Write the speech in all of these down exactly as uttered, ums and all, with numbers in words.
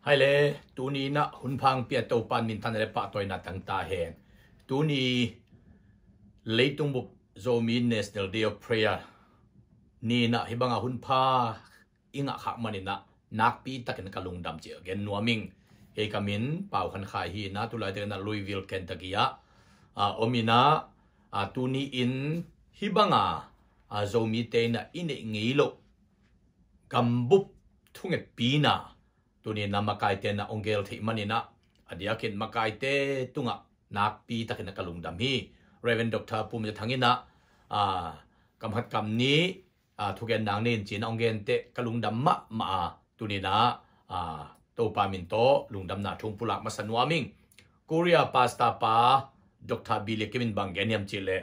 Hai le, tuni in ah hun pha hong pia Topa in minthanna le pahtawina tang ta hen. Tuni leitung bup Zomi National Day of Prayer ni in ah hih banga hun pha i ngah khak manin ah nakpi takin ka lungdam cih gen nuam ing. Kei ka min Pau Khan Khai hi in ah, tu laitakin ah Louisville, Kentucky ah om in ah, tuni in hih banga Zomite in ah i neih ngei loh gambup thungetpina tuni in ah makaite in ah hong gel theih manin ah, a diakin makaite tungah nakpi takin ah ka lungdam hi. Reverend Doctor Pu Mia Thang in ah, ah, kam khat kam nih, ah, thugen nang nin ci in ah hong gen teh ka lungdam mahmah a, tuni in ah, ah, Topa min tawh lungdamna thu hong pulak masa nuam ing. Korea Pastor pa Doctor Billy Kim in bang gen hiam cih leh,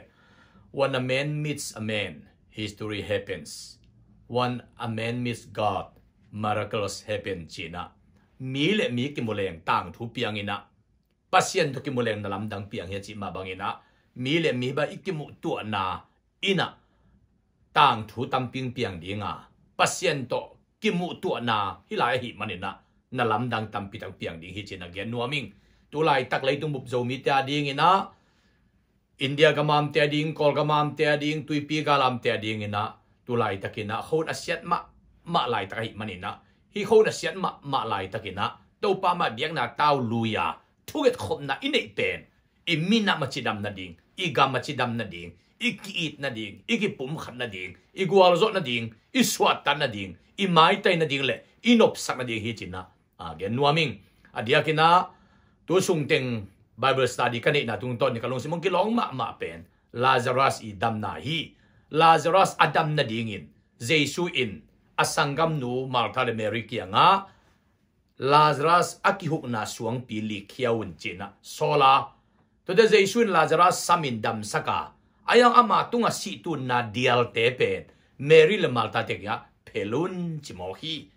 "When a man meets a man, history happens. When a man meets God, miracles happen," ci in ah, mi le mi kimu leng tangthu piang in ah, Pasian tawh kimu leng na lamdang piang hi a cih mah bangin ah, mi le mi bang i kimuh tuahna in ah tangthu tampi piang ding a, Pasian tawh kimuh tuahna hih lai ahih manin ah na lamdang tampi tak piang ding hi ci in ah gen nuam ing. Tu laitak leitung bup Zomite a dingin ah, India gamamte a ding, Kawl gamamte a ding, Tuipi galamte a dingin ah, tu laitakin ah khua a siat mahmah laitak ahih manin ah, hih khua a siat mahmah laitakin ah Topa mah biakna tau lui a, thungetkhopna i neih pen i minam a cidam nading, i gam a cidam nading, i ki-it nading, i kipumkhat nading, i gualzawh nading, i suahtat nading, i maitai nading le i nopsak nading hi ci in ah, ah, gen nuam ing. A diakin ah tu sungteng Bible study ka neihna tungtawn in ka lungsim hong kilawng mahmah pen Lazarus i damna hi. Lazarus a dam nadingin Jesu in a sanggamnu Martha le Mary kiangah Lazarus a kihukna suangpi likkhia un ci in ah sawl a, tuate Jesu in Lazarus samin damsak a, a iang ama tungah sihtunna dialte pen Mary le Martha te kiangah phel un ci mawk hi.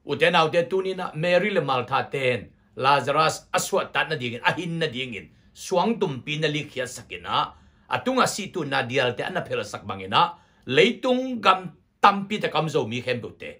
Ute naute, tuni in ah Mary le Martha ten Lazarus a suahtat nadingin, a hin nadingin suangtumpi na likkhiatsak in ah, a tungah sihtunna dialte a na phelsak bangin ah, leitung gam tampi tak a om Zomi khempeuhte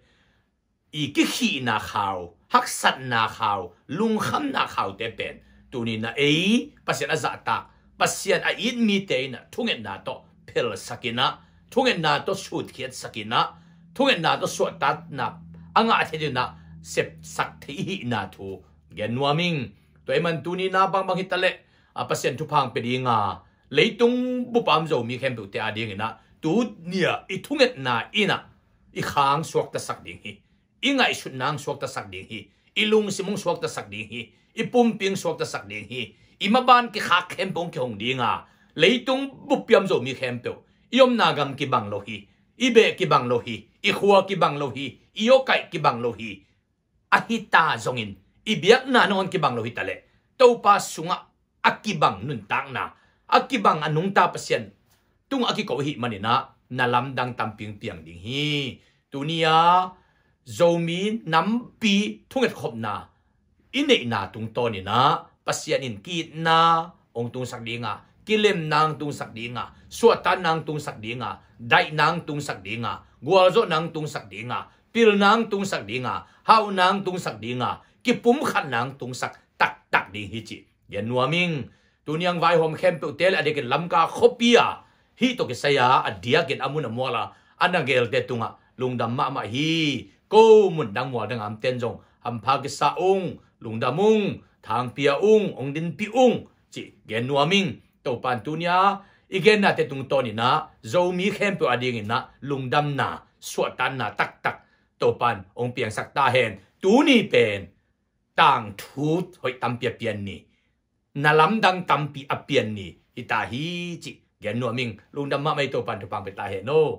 i kikhihna khau, haksatna khau, lungkhamna khaute pen tuni in ah ei Pasian a zahtak, Pasian a it mite in ah thungetna tawh phelsak in ah, thungetna tawh sutkhiatsak in ah, thungetna tawh suahtatna a ngah thei dingin ah sepsak thei i hihna thu gen nuam ing. Tua ahih man tuni in ah bangbang hi ta leh, ah, Pasian thupha hong pia ding a, leitung bup a om Zomi khempeuhte a dingin ah tuni a i thungetna in ah i khang suaktasak ding hi. I ngaihsutna hong suaktasak ding hi. I lungsim hong suaktasak ding hi. I pumpi hong suaktasak ding hi. I maban kikhak khempeuh hong kihong ding a, leitung bup a om Zomi khempeuh, i omna gam kibang lo hi. I beh kibang lo hi. I khua kibang lo hi. I awkaih kibang lo hi. Ahi ta zongin i biakna nangawn kibang lo hi ta leh, Topa sungah a kibang nuntakna, a kibang a nungta Pasian tungah a kiko ahih manin ah na lamdang tampi hong piang ding hi. Tuni a Zomi nampi thungetkhopna i neihna tungtawn in ah Pasian in ki-itna hong tungsak ding a, kilemna hong tungsak ding a, suahtakna hong tungsak ding a, daihna hong tungsak ding a, gualzawhna hong tungsak ding a, pilna hong tungsak ding a, hauhna hong tungsak ding a, kipumkhatna hong tungsak taktak ding hi cih gen nuam ing. Tuni a hong vaihawm khempeuhte le a diakin Lamka khuapi a hih tawh kisai a, a diakin a mun a mual a a na gelte tungah lungdam mahmah hi. Ko mun dang mual dang a omten zong hampha kisa ung, lungdam ung, thangpia ung, hong dinpih ung cih gen nuam ing. Topa in tuni a i gennate tungtawn in ah Zomi khempeuh a dingin ah lungdamna, suahtakna taktak Topa in hong piangsak ta hen. Tuni pen tangthu hoih tampi a pian ni, na lamdang tampi a pian ni hi ta hi cih gen nuam ing. Lungdam mahmah hi. Topa in thupha hong pia ta hen aw.